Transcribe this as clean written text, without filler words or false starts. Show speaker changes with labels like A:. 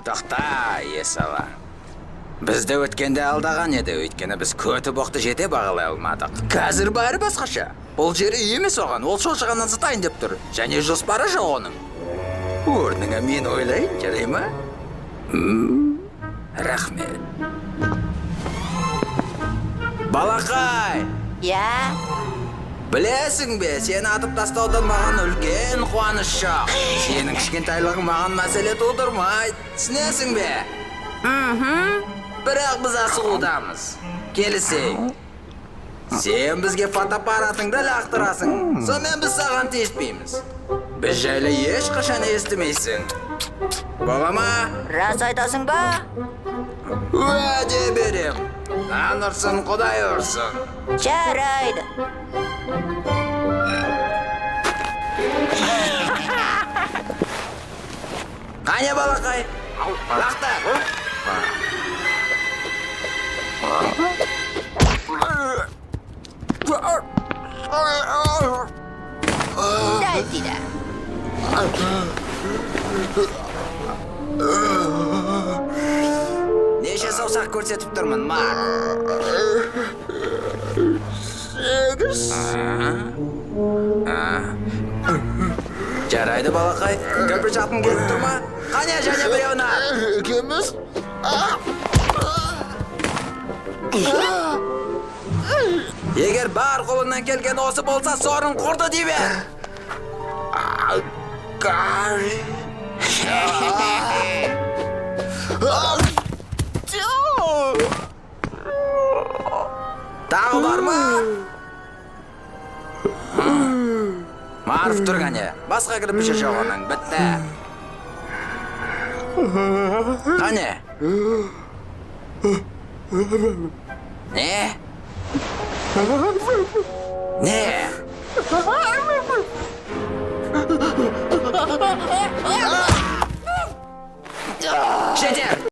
A: Тоқта, Есала. Бізді өткенде алдаған еді, өйткені біз көті боқты жете бағалай алмадық. Қазір бәрі басқаша. Бұл жер үй емес оған, ол шошығаннан сатайын деп тұр. Және жоспары жоқ оның. Орныңа мен ойлайын, жарай ма? Рахмет. Балақай!
B: Иә?
A: Білесің бе, сені атып тастаудан маған үлкен қуаныш жоқ. Сенің кішкентайлығың маған мәселе тудырмайды. Түсінесің бе? Бірақ біз асығудамыз. Келісейік. Сен бізге фотоаппаратыңды лақтырасың. Сонымен біз саған тиіспейміз. Біз жайлы ешқашан естімейсің. Бола ма?
B: Рас айтасың ба?
A: Уәде берем. Нан ұрсын, Құдай ұрсын.
B: Жарайды.
A: Қане, балақай? Лақтыр.
B: Дәл тиді.
A: Неше саусақ көрсетіп тұрмын, Марк? 8. Жарайды, балақай. Кірпіш атқың келіп тұр ма? Қане, және біреуін ат.
C: Екеуміз.
A: Егер бар қолыңнан келген осы болса, сорың құрды дей бер.
C: Гарри.
A: Тағы бар ма? Марф тұр, қане. Басқа кірпіші жоқ оның. Бітті. Қане. Не? Не? Жетер!